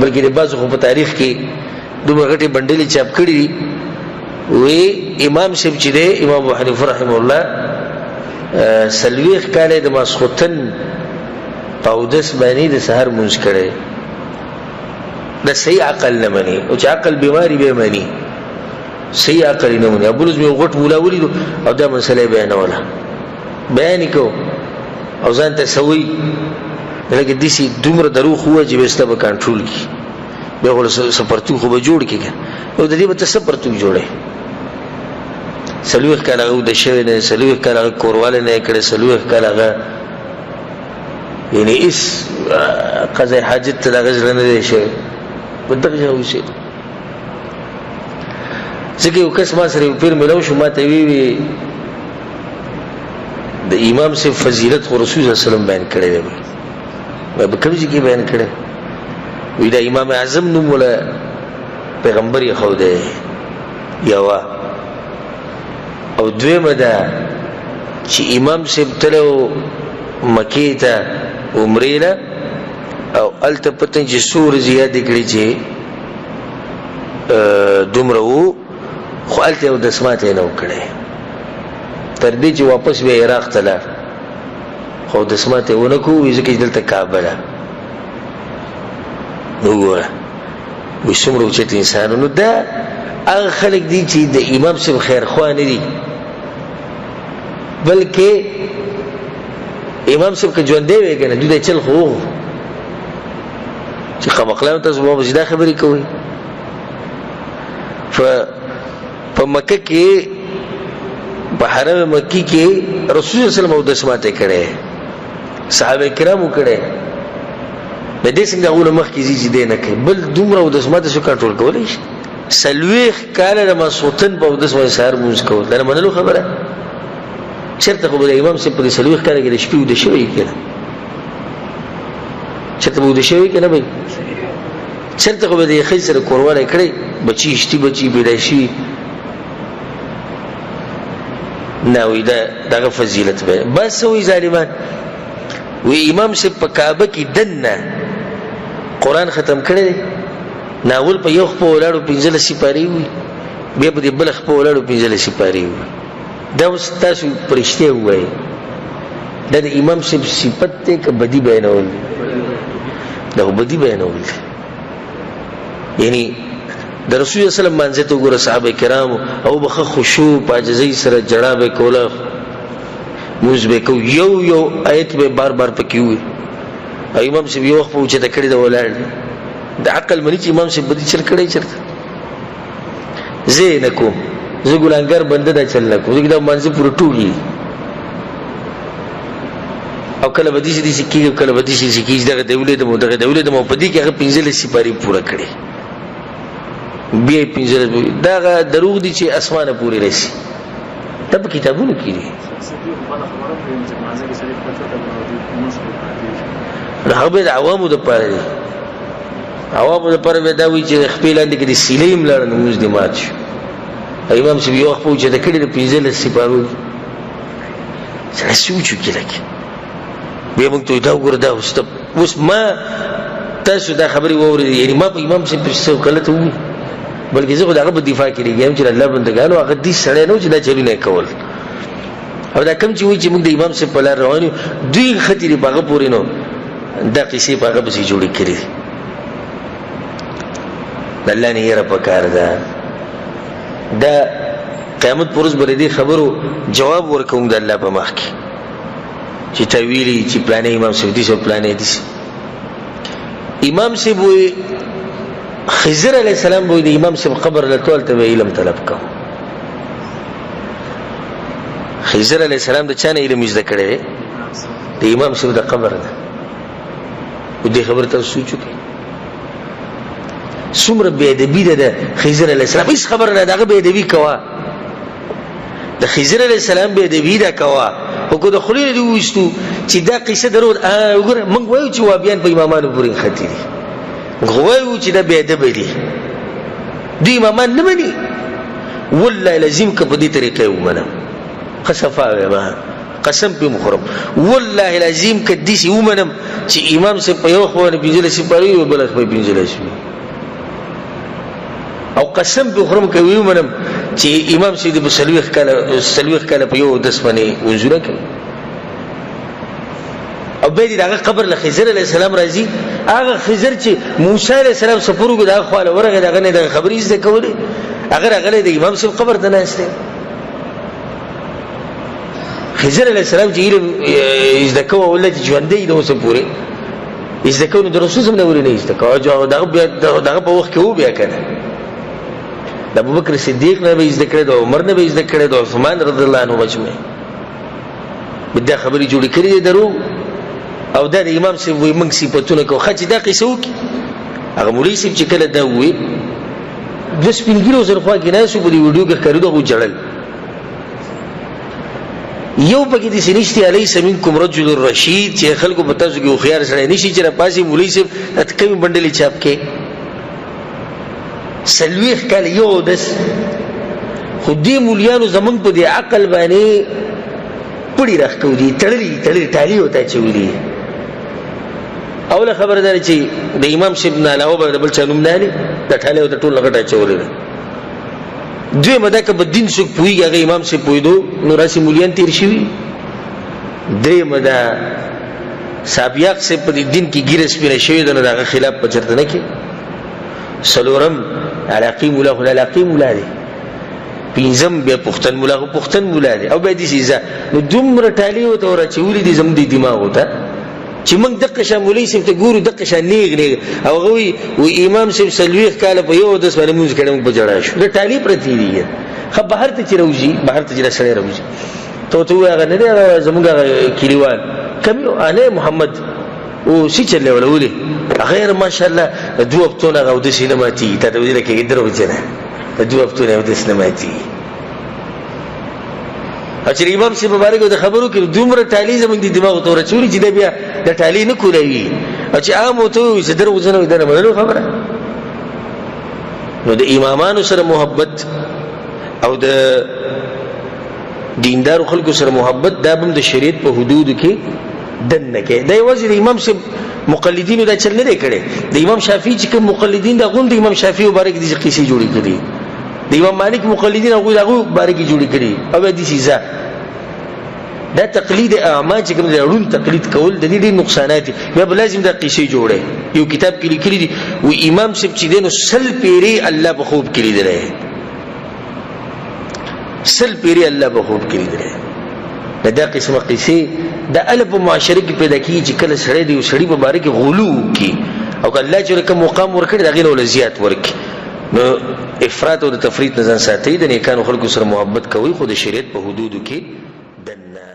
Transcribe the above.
بلکې د بعضو خو په تاریخ کې دومره غټې بنډلې چاپ کړي دي. وی امام صاحب چې دی، امام ابو حنیفه رحمه الله، 40 کاله د ماسخوتن په اودس باندې د سهار لمونځ کړی. د صحیح عقل نه مني، او چې عقل بیماری به مني، صحیح عقل نه مني. ابو لوز مې غټ مولا ولیدو او دا مسله یې بیانوله، بیان یې کو او ځان ته سوی لکه داسې دومره دروغ ووایي چې بیا ستا به کنټرول کړي، بیا خو څه پرتوګ خو به جوړ کړي که نه، نو د دې به ته څه پرتوګ جوړوې؟ 40 کاله هغه اوده شوی دی، 40 کاله هغه کوروالی نه دی کړی، 40 کاله هغه یعنې هېڅ قضای حاجت ته د هغه زړه نه دی شوی، په دغه ځای اوسېده. ځکه یو کس ما سره یو پیر میلاو شو، ما ته وی وی د امام صاحب فضیلت خو رسول صلی الله علیه وسلم بیان کړی دی. وای په کوم ځای کې بیان کړی؟ وی دا امام اعظم نوم ولا پیغمبر یې خو دی یوه، او دویمه ده چې امام صاحب تلو مکې ته عمرې له، او هلته پته چې څو ورځې یادې کړې چې دومره وو، خو هلته یې اودس ماتی نه و کړی، تر دې چې واپس بیا عراق ته لاړ، خو اودس ماتی یې ونه کړو، وایي ځکه چې دلته کعبه ده. نو وګوره وایي څومره اوچت انسان. نو دا هغه خلک دي چې د امام صاحب خیرخواه نه دي، بلکې امام صاحب که ژوندی وی که نه دوی دا چل خو وغو چې قمقلانو تاسو به پسې دا خبرې کوئ. په مکه کې په حرم مکی کې رسول الله صلی الله علیه وسلم اودس ماته کړی، صحابه کرامو کړی، د دې څنګه هغو نه مخکې ځي چې دی نه کوي، بل دومره اودس ماته څوک کنټرول کولی شي؟ 40 کاله د ماسخوتن په اودس باندې سهار لمونځ کول، دا نه منلو خبره. چېرته خو به د امام صاحب په دې 40 کاله کې د شپې اوده شوی که نه؟ چېرته به اوده شوی که نه به؟ چېرته خو به د ښځې سره کوروالی کړی، بچي شتي، بچي پیدا شوي نه؟ وایي دا دغه فضیلت به بس. وایي ظالمان، وایي امام صاحب په کعبه کې دننه قرآن ختم کړی دی، ناول په یو خپه ولاړو 15 سپارې وي، بیا په دې بله خپه ولاړو 15 سپارې وي. دا اوس تاسو په رښتیا ووایئ، دا د امام صاحب صفت دی که بدي بیانول دي؟ دا خو بدي بیانول دي. یعنی د رسول الله صلی الله علیه وسلم مانځه ته وګوره، صحابه کرامو او به ښه خشوع په عاجزۍ سره ژړا به یې کوله، لمونځ به یې کو، یو یو آیت به یې بار بار پکې ووایي. او امام صاحب یو وخت په اوچته کړې ده ولاړ دی، د عقل مني چې امام صاحب بدي چل کړی چېرته؟ زه یې نه کوم، زه ګناهګار بنده دا چل نه کوم، ځکه دا مانځه پوره ټولي او کله به داسې داسې کېږي، کله به داسې داسې کېږي، دغه دی ولیدم او دغه دی ولیدم، او په دې کې هغه 15 سپارې پوره کړې، بیا یې 15 دغه دروغ دي چې اسمانه پورې رسي، دا په کتابونو کې دي. نو هغه به د عوامو دپاره دي، عوامو دپاره به دا وایي چې د خپې لاندې که د سیلۍ هم لاړه نو لمونځ دې مات شو. امام صاحب یو وخت په اوچته کړې د 15 سپارو سړی سوچ وکړي، لکه بیا موږ ته دا وګوره، دا اوس اوس ما تاسو دا خبرې واورېدې، یعنې ما په امام صاحب پسې څه غلطه وویل، بلکې زه خو د هغه په دفاع کې لګیا یم چې د الله بندګانو هغه دې سړی نه و چې دا چلونه یې کول. او دا کوم چې وایي چې موږ د امام صاحب په لار روان یو، دوی ختي دي په هغه پورې، نو دا قصې په هغه پسې جوړې کړې دي. د الله نه یره پکار ده. دا قیامت پر ورځ به د دې خبرو جواب ورکوم د الله په مخ کې چې تا ویلي چې پلانی امام صاحب داسې او پلانی داسې. امام صاحب وایي خضر علیه السلام به د امام صاحب قبر له هلته به علم طلب کوم. خضر علیه السلام د چا نه علم زده کړی دی؟ د امام صاحب د قبر نه. او دې خبرې ته سوچ وکړئ څومره بې ادبي ده د خضر علیه السلام، هېڅ خبره نه ده، هغه بې ادبي کوه، د خضر علیه السلام بې ادبي ده کوه، خو که د خولې نه دې وویستو چې دا قصه درو، وګوره موږ وایو چې وابیان په امامانو پورې نښتي دي، موږ وایو چې دا بې ادبه دي، دوی امامان نه مني. والله العظیم که په دې طریقه یې ومنم، ښه صفا وایم، قسم پې مخورم والله العظیم که داسې ومنم چې امام صاحب په یو خوا باندې 15 سپارې وي، بله خوا 15 وي، او قسم پې خورم که ومنم چې امام صاحب دې په 40 کاله په یو اودس باندې وضو کوي. او بیا دې د هغه قبر له خضر علیه السلام راځي، هغه خضر چې موسی علیه السلام سفر وکړو د هغه خوا له ورغی، د هغه نه دغه خبرې زده کولې، هغه راغلی د امام صاحب قبر ته ناست دی. خضر علیه السلام چې علم زده کوه والله چې ژوندی د اوسه پورې زده کوه، نو د رسول صاحب نه ولې نه زده کوه؟ دغه بیا دغه په وخت کې و بیا که نه، د ابوبکر صدیق نه به یې زده کړی، د عمر نه به یې زده کړی، د عثمان رضی الله عنه مجمع دا خبرې جوړې کړې دي درو. او دا د امام صاحب وایي موږ صفتونه کوو. ښه چې دا قصه وکړي، هغه مولوي صاحب چې کله دا ووایي، دوه سپین ږیري ورسره خوا کې ناست وو، په دې ویډیو کې ښکارېدو، هغو ژړل. یو پکې داسې نشته الیس منکم رجل رشید، چې خلکو په تاسو کې هوښیار سړی نشي چې راپاڅي مولوي صاحب دا ته کومې بنډلې چاپ کې 40 کاله یو اودس. خو دې مولیانو زمونږ په دې عقل باندې پړي راښکو دي، تړلي تړلي ټالي ورته اچولي دي. اوله خبره دا ده چې د امام صاحب نه علاوه به د بل چا نوم نه اخلي، دا ټالۍ ورته ټول غټه اچولې ده. دویمه دا که په دین څوک پوهېږي هغه امام صاحب پوهېدو، نو راسې مولیان تېر شوي. درېیمه دا سابیاق صاحب په دې دین کې ږیره سپینه شوې ده، نو د هغه خلاف به چېرته نه کوي. څلورم علاقې مولا خو د علاقې مولا دی. پنځم بیا پښتن مولا خو پښتن مولا دی. او بیا داسې ځه نو دومره ټالې ورته ور اچولي دي زموږ دې دماغو ته چې موږ دقه شان مولوي صاحب ته ګورو، دقه شان نیغ نیغ، او هغه وایي وایي امام صاحب 40 کاله په یو اودس باندې لمونځ کړی، موږ په ژړا شو. دا ټالې پرتې دي. ښه بهر ته چې راوځي، بهر ته چې دا سړی راوځي، ته ورته ووایه هغه نه دی، هغه زموږ هغه کلیوال کم یو انه محمد او څه چل ولا ولې غیر ماشاءالله د دوه هفتو نه هغه اودس یې نه ماتېږي. تا ته به دې لکه دروغجنه د دوه هفتو نه اودس نه ماتېږي. او چې امام صاحب مبارک د خبرو کې دومره ټالي زموږ د دماغو ته ورچولي چې دا بیا د ټالي نه کولاوي، او چې عام ورته ووایي چې دروغجنه وي، دا نه منلو خبره. نو د امامانو سره محبت او د دیندارو خلکو سره محبت دا هم د شریعت په حدودو کې دننه کې. دا یوازې د امام صاحب مقلدینو دا چل نه دی کړی. د امام شافعي چې کوم مقلدین د هغو هم د امام شافعي مبارک داسې قصې جوړې کړي، د امام مالک مقلدین هغوی د هغو باره کې جوړې کړي، او بیا داسې ځه. دا تقلید اعما چې کوم دی، ړوند تقلید کول، د دې ډېر نقصانات دي. بیا به لازم دا قصې جوړې. یو کتاب کې لیکلي دي وایي امام صاحب چې دی نو 100 پېرې الله په خوب کې لیدلی، 100 پېرې الله په خوب کې لیدلی. دا قسمه قصې د الف په معاشره کې پیدا کېږي چې کله سړی د یو سړي په باره کې غلو وکړي، او که الله چې کوم مقام ورکړي د هغې نه ورله زیات ورکړي، نو افراط او د تفریط نه ځان ساتئ، د نیکانو خلکو سره محبت کوئ، خو د شریعت په حدودو کې دننه.